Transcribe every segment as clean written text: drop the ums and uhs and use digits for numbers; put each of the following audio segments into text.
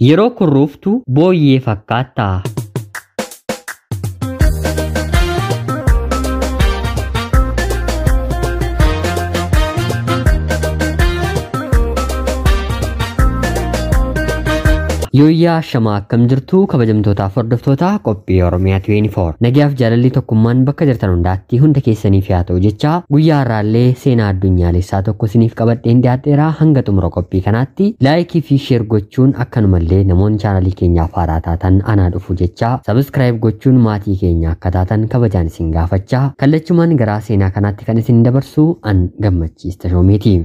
Yeroo kurruuftu booyyee fakkaattaa. Yooyyaa shamaa akkam jirtu kabajamtootaaf hordoftoota qophii Oromiyaa 24 nagayaaf jaalalli tokkummaan bakka jirtan hundaatti hunda keessaniif haa ta'u jecha guyyaa har'aallee seenaa addunyaalessaa tokko isiniif qabadheen dhiyaadheera. Hanga xumura qophii kanaatti laayikii fi sheer gochuun akkanumallee namoonni chaanalii keenyaaf haaraa taatan anaa dhufu jecha sabiskiraayib gochuun maatii keenya akka taatan kabajaan isin gaafachaa kallachumaan garaa seenaa kanaatti kan isin dabarsu an Gammachiis Tashoomeeti.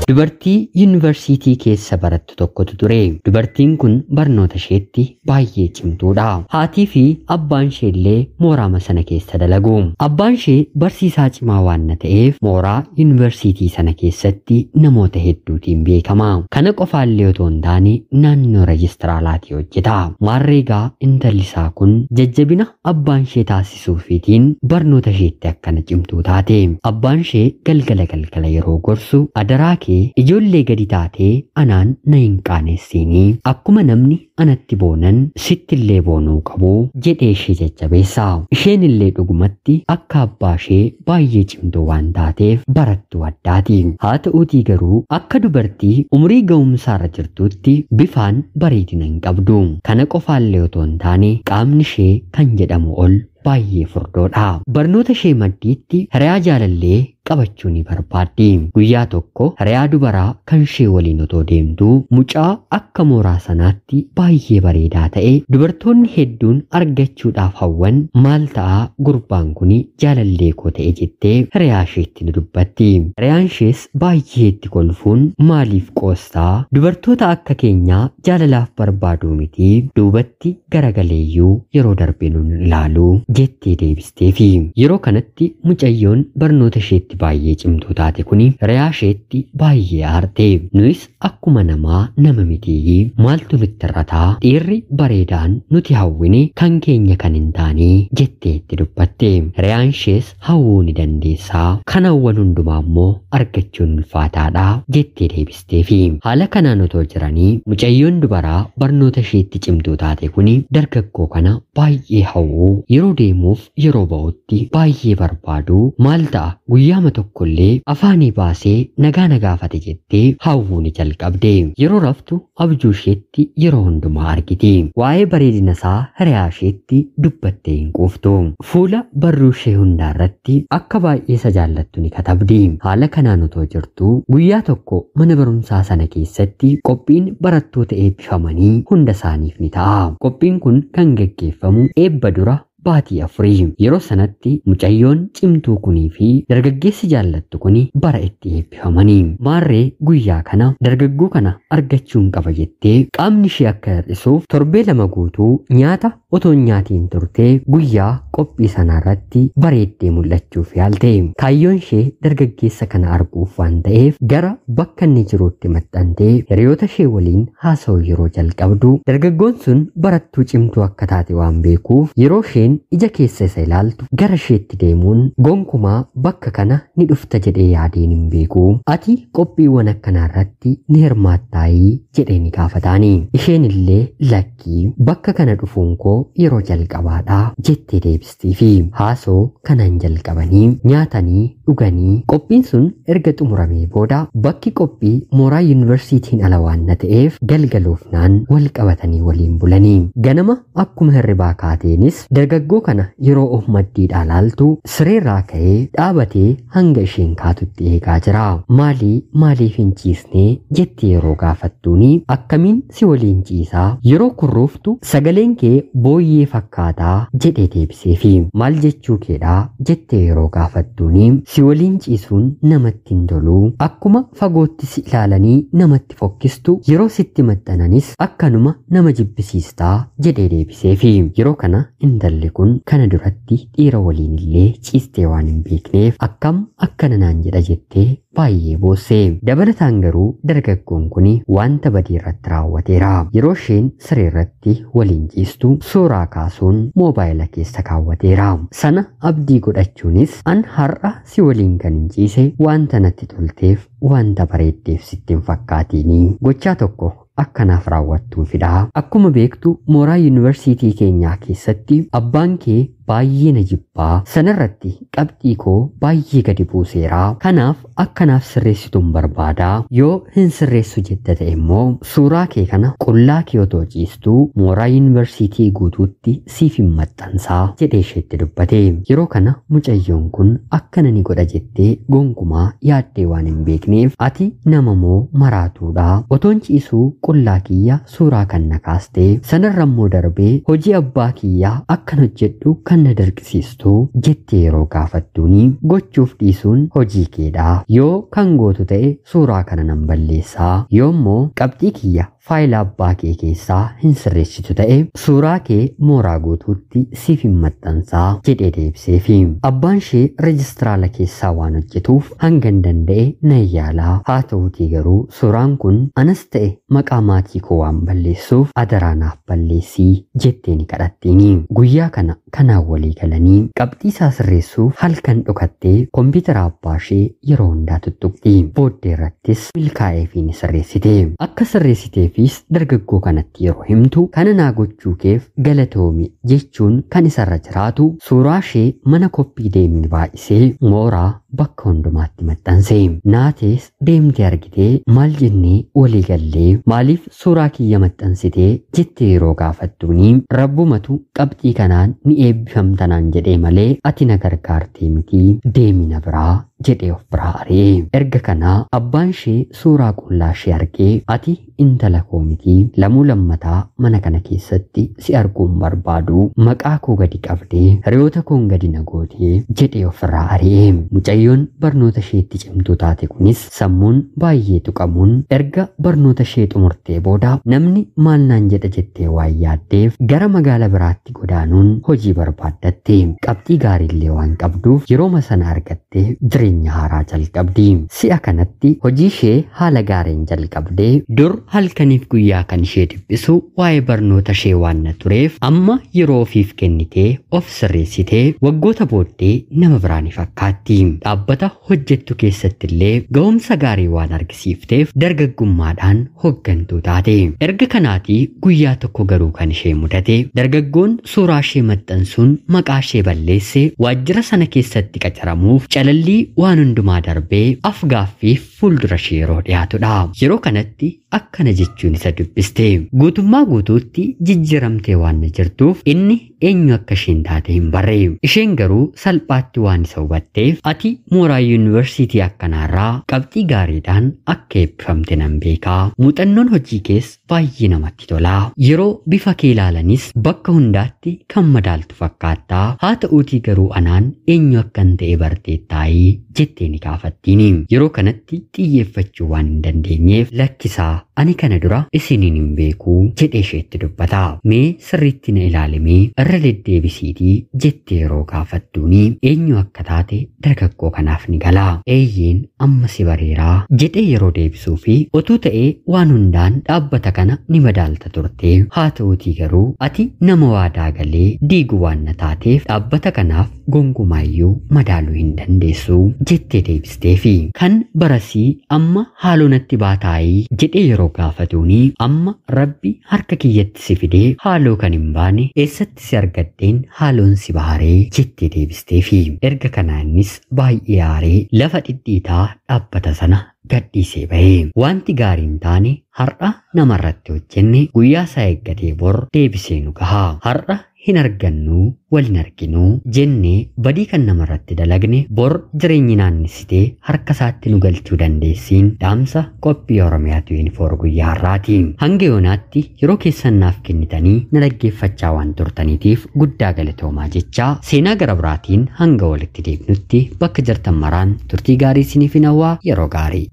Dubartii yuunivarsiitii keessa barattu tokkotu ture. Dubartiin kun barnoota isheetti baay'ee cimtuudha. Haatii fi abbaan ishee illee mooraama sana keessa dalagu. Abbaan ishee barsiisaa cimaa waan ta'eef mooraa yuunivarsiitii sana keessatti namoota hedduutiin beekama. Kana qofaallee otoo hin taane naannoo reejistiraalaatii hojjeta. Maarreegaa intalli isaa kun jajjabina abbaan ishee taasisuufiitiin barnoota isheetti akkana cimtuu taate. Abbaan ishee galgala galgala yeroo gorsu adaraa kee ijoollee gadi taatee anaan na hin qaanessinii akkuma namni anatti boonan sittillee boonuu qabu jedhee ishee jajjabeessa. Isheen illee dhugumatti akka abbaa ishee baay'ee cimtuu waan taateef barattuu addaati. Haa ta'uutii garuu akka dubartii umurii ga'umsaarra jirtuutti bifaan bareedina hin qabdu. Kana qofaallee otoo hin taane qaamni ishee kan jedhamu ol baay'ee furdoodha. Barnoota ishee maddiitti hiriyaa jaalallee qabachuu ni barbaaddi. Guyyaa tokko hiriyaa dubaraa kan ishee waliin otoo deemtuu mucaa akka mooraa sanaatti baay'ee bareedaa ta'e dubartoonni hedduun argachuudhaaf hawwan maal ta'a gurbaan kun jaalallee koo ta'e jettee hiriyaa isheetti ni dubbatti. Hiriyaan ishees baay'ee itti kolfuun maaliif qoostaa dubartoota akka keenyaa jaalalaaf barbaaduu miti duubatti garagaleeyyuu yeroo darbee nun ilaalu jettee deebisteefi. Yeroo kanatti mucayyoon barnoota isheetti baay'ee cimtuu taate kuni hiriyaa isheetti baay'ee aarte. Nuyis akkuma namaa nama mitiyyii maaltu nutti irrataa dhiirri bareedaan nuti hawwine kan keenya kan hin taane jettee itti dubbatte. Hiriyaan ishees hawwuu ni dandeessaa kan hawwan hundumaa immoo argachuun ulfaataadha jettee deebisteefi. Haala kanaan otoo jiranii mucayyoon dubaraa barnoota isheetti cimtuu taate kuni dargaggoo kana baay'ee hawwuu yeroo deemuuf yeroo ba'utti baay'ee barbaadu maal ta'a guyyaama tokkollee afaanii baasee nagaa na gaafate jettee hawwuu ni jalqabde. Yeroo raftu abjuu isheetti yeroo hundumaa argiti. Waa'ee bareedina isaa hiriyaa isheetti dubbattee hin quuftu. Fuula barruu ishee hundaarratti akka baay'ee isa jaallattu ni katabdi. Haala kanaan otoo jirtuu guyyaa tokko mana barumsaa sana keessatti qophiin barattoota eebbifamanii hunda isaaniif ni ta'a. Qophiin kun kan gaggeeffamu eebba dura baatii afurii. Yeroo sanatti mucayyoon cimtuu kunii fi dargaggeessi jaallattu kuni bara itti eebbifamanii. Maarree guyyaa kana dargaggoo kana argachuun qaba jettee qaamni ishee akka hir'isuuf torbee lama guutuu nyaata otoo nyaatiin turtee guyyaa qophii sanaarratti bareeddee mul'achuuf yaalte. Kaayyoon ishee dargaggeessa kana arguuf waan ta'eef gara bakka inni jirutti maxxantee hiriyoota ishee waliin haasa'u yeroo jalqabdu dargaggoon sun barattuu cimtuu akka taate waan beekuuf yeroo isheen ija keessa isa ilaaltu gara isheetti deemuun gonkumaa bakka kana ni dhufta jedhee yaadeen hin beeku. Ati qophiiwwan akkanaarratti ni hirmaattaayii jedhee ni gaafataani. Isheen illee lakkii bakka kana dhufuun koo yeroo jalqabaadha jettee deebistiifi. Haasoo kanaan jalqabanii nyaatanii dhuganii qophiin sun erga xumuramee booda bakki qophii mooraa yuunivarsiitiin ala waan ta'eef galgaloofnaan wal qabatanii waliin bulanii. Ganama akkuma hirribaa kaateenis dargaggoo kana yeroo of maddiidhaa laaltu sireerraa ka'ee dhaabatee hanga isheen kaatutti eegaa jira. Maalii maaliif hin ciisnee jettee yeroo gaafattuuni akkamiin si waliin ciisaa yeroo kurruuftu sagaleen kee booyyee fakkaataa jedhee deebiseefi. Maal jechuu keedhaa jettee yeroo gaafattuuni si waliin ciisuun namatti hin toluu akkuma fagootti si ilaalanii namatti fokkistu yeroo sitti maxxananis akkanuma nama jibbisiistaa jedhee deebiseefi. Yeroo kana intalli kun kana duratti dhiira waliin illee ciistee waan hin beekneef akkam akkana naan jedha jettee baay'ee boosse. Dabalataan garuu dargaggoon kun wanta badii irratti raawwateera. Yeroo isheen siree irratti waliin ciistu suuraa kaasuun moobaayila keessa kaawwateera. Sana abdii godhachuunis an har'a si waliin kan hin ciise wanta natti tolteef wanta bareeddeef sitti hin fakkaatiini. Gochaa tokko akkanaaf raawwattuufidha. Akkuma beektu mooraa yuunivarsiitii keenyaa keessatti abbaan kee baay'ee na jibbaa, sanarratti qabxii koo baay'ee gadi buuseera. Kanaaf akkanaaf sirreessituun barbaada. Yoo hin sirreessu jette ta'e immoo suuraa kee kana qullaa kee otoo ciistuu mooraa yuunivarsiitii guutuutti siif hin maxxansaa jedhee isheetti dubbate. Yeroo kana mucayyoon kun akkana ni godha jettee gonkumaa yaaddee waan hin beekneef ati nama moo maraatuudha? Otoon ciisuu qullaa kiyya suuraa kan na kaastee, sanarra immoo darbee hojii abbaa kiyyaa akkan hojjedhu kan na dirqisiistu jettee yeroo gaafattuuni gochuuf dhiisuun hojii keedha. Yoo kan gootu ta'e suuraa kana nan balleessaa, yoo immoo qabxii kiyya faayila abbaa kee keessaa hin sirreessitu ta'e suuraa kee mooraa guutuutti siif hin maxxansaa jedhee deebiseefi. Abbaan ishee reejistiraala keessaa waan hojjetuuf hangan danda'e nan yaalaa, haa ta'uutii garuu suuraan kun anas ta'e maqaa maatii koo waan balleessuuf adaraa naaf balleessii jettee ni kadhatteeni. Guyyaa kana kanaan walii galanii qabxii isaa sirreessuuf halkan dhokattee kompiitara abbaa ishee yeroo hundaa tuttuqxi. Booddee irrattis milkaa'eefii ni sirreessite. Akka sirreessiteefis dargaggoo kanatti yeroo himtu kana naa gochuu keef galatoomi jechuun kan isarra jiraatu suuraa ishee mana koppii deemee baay'isee mooraa bakka hundumaatti maxxanse. Naatees deemtee argitee maal jennee walii gallee maaliif suuraa kiyya maxxansitee jettee yeroo gaafattuuni rabbumatu qabxii kanaan ni eebbifamtanaan jedhee malee ati na gargaartee miti, deemi na biraa jedhee of biraa ari'e. Erga kanaa abbaan ishee suuraa qullaa ishee argee ati intala koo miti, lamuu lammataa mana kana keessatti si arguun barbaadu, maqaa koo gadi qabdee hiriyoota koon gadi na gootee jedhee ofirraa ari'e. Mucayyoon barnoota isheetti cimtuu taate kunis sammuun baay'ee tuqamuun erga barnoota ishee xumurtee booda namni maal naan jedha jettee waan yaaddeef gara magaala biraatti godaanuun hojii barbaaddatte. Qabxii gaariillee waan qabduuf yerooma sana argattee jireenya haaraa jalqabdi. Si'a kanatti hojii ishee haala gaariin jalqabdee dur halkaniif guyyaa kan ishee dhiphisu waa'ee barnoota ishee waan na tureef amma yeroo ofiif kennitee of sirreessitee waggoota booddee nama biraa ni fakkaatti. Dhaabbata hojjettu keessatti illee ga'umsa gaarii waan argisiifteef dargaggummaadhaan hooggantuu taate. Erga kanaatii guyyaa tokko garuu kan ishee mudate dargaggoon suuraa ishee maxxansuun maqaa ishee balleesse waajjira sana keessatti qacaramuuf calallii waan hundumaa darbee afgaaffiif fuuldura ishee yeroo dhiyaatudha. Yeroo kanatti akkana jechuun isa dubbiste. Guutummaa guutuutti jijjiiramtee waan jirtuuf inni eenyu akka isheen taate hin barre. Isheen garuu salphaatti waan isa hubatteef ati mooraa yuunivarsiitii akkanaarraa qabxii gaariidhaan akka eebbifamte nan beekaa. Muuxannoon hojii kees baay'ee namatti tola. Yeroo bifa kee ilaalanis bakka hundaatti kan madaaltu fakkaattaa. Haa ta'uutii garuu anaan eenyu akkan ta'e barteettaayii jettee ni gaafattiini. Yeroo kanatti xiyyeeffachuu waan hin dandeenyeef lakkisaa ani kana dura isiniin hin beekuu jedhee isheetti dubbata. Mee sirriitti na ilaalimee irra deddeebisiitii jettee yeroo gaafattuuni eenyu akka taate dargaggoo kanaaf ni gala. Eeyyeen amma si bareeraa jedhee yeroo deebisuu fi otuu ta'ee waan hundaan dhaabbata kana ni madaalta turte. Haa ta'uutii garuu ati nama waadaa galee diigu waan na taateef dhaabbata kanaaf gonkumaayyuu madaaluu hin dandeessu jettee deebisteefi. Kan barasii amma haaloo natti baataayii jedhee yeroo gaafatuuni amma rabbi harka kiyyatti si fidee haaloo kan hin baane eessatti si argadheen haaloon si baharee jettee deebisteefi. Erga kanaa innis baay'ee aaree lafa dhidhiitaa dhaabbata sana gadhiisee bahee. Wanti gaariin taane har'a namarratti hojjenne guyyaa isaa eeggatee bor deebisee nu gaha. Har'a hin argannuu wal hin arginuu jennee badii kan namarratti dalagne bor jireenyi naannessitee harka isaatti nu galchuu dandeessiin dhaamsa qophii Oromiyaa 24 guyyaa har'aati. Hanga yoonaatti yeroo keessan naaf kennitanii na dhaggeeffachaa waan turtaniitiif guddaa galatoomaa jechaa seenaa gara biraatiin hanga walitti deebinutti bakka jirtan maraan turtii gaarii isiniif hawwaa yeroo gaarii.